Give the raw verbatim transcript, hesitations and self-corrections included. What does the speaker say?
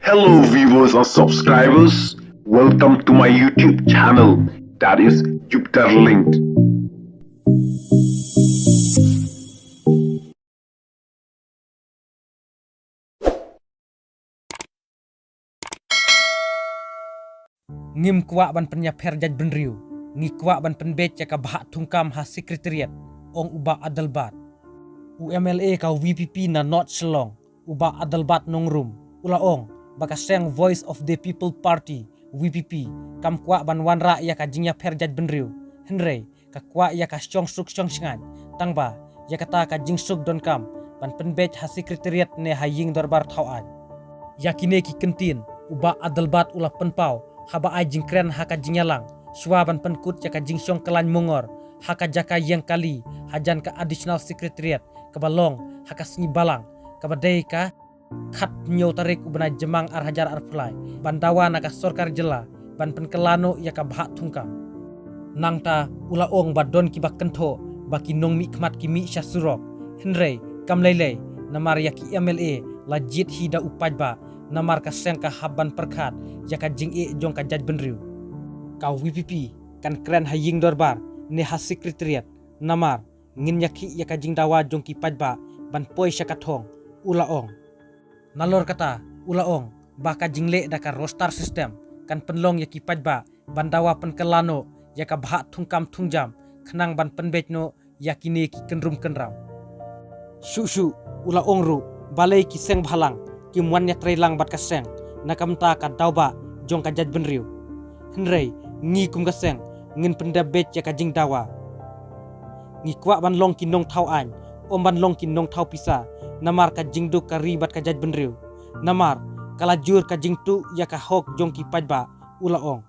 Hello viewers and subscribers, welcome to my YouTube channel, that is Jupiter Linked. Ngim kwah ban pynïapher jaitbynriew, ngi kwah ban pynbeit ïa ka bhah thungkam ha Secretariat, ong u Bah Adelbert. U M L A ka V P P na North Shillong, u Bah Adelbert Nongrum, u la ong ba ka seng Voice of the People Party, V P P, kam kwah ban wanrah ïa ka jingïapher jaitbynriew, hynrei ka kwah ïa ka shongsuk shongshngaiñ, tangba ïa kata ka jingsuk donkam ban pynbeit ha Secretariat ne ha ïing dorbar thaw aiñ. Ïa kine ki kyntien u Bah Adelbert u la pynpaw haba ai jingkren ha ka jingïalang shuwa ban pynkut ïa ka jingshong kyllaiñ mongor ha ka jaka ïeng kali hajan ka Additional Secretariat kaba long ha ka Sngi Balang, kaba dei ka khathynñiew tarik u bnai Jymmang ar hajar arphew lai, ban dawa na ka sorkar jylla ban pynkylla noh ïa ka bhah thungkam. Nangta u la ong ba don kiba kynthoh ba ki nongmihkhmat ki mih sha surok, hynrei kam lei lei, namar ïa ki M L A la jied hi da u paidbah, namar ka seng ka hap ban pyrkhat ïa ka jingeh jong ka jaitbynriew. Ka V P P kan kren ha ïing dorbar ne ha Secretariat, namar ngin ïakhih ïa ka jingdawa jong ki paidbah ban poi sha ka thong, u la ong. Nalor kata u la ong ba ka jingleh da ka roster system kan pynlong ïa ki paidbah ban dawa pynkylla noh ïa ka bhah thungkam thungjam khnang ban pynbeit noh ïa kine ki kynrum kynram. Shuh shuh u la ong ruh, balei ki seng bhalang kim wan ïatreilang bad ka seng na ka bynta ka daw bah jong ka jaitbynriew. Hynrei ngi kum ka seng ngin pyndep beit ïa ka jingdawa. Ngi kwah ban long ki nongthaw aiñ, ym ban long ki nongthaw pisa, namar ka jingduk ka ri bad ka jaitbynriew. Namar ka la jur ka jingtuh ïa ka hok jong ki paidbah, u la ong.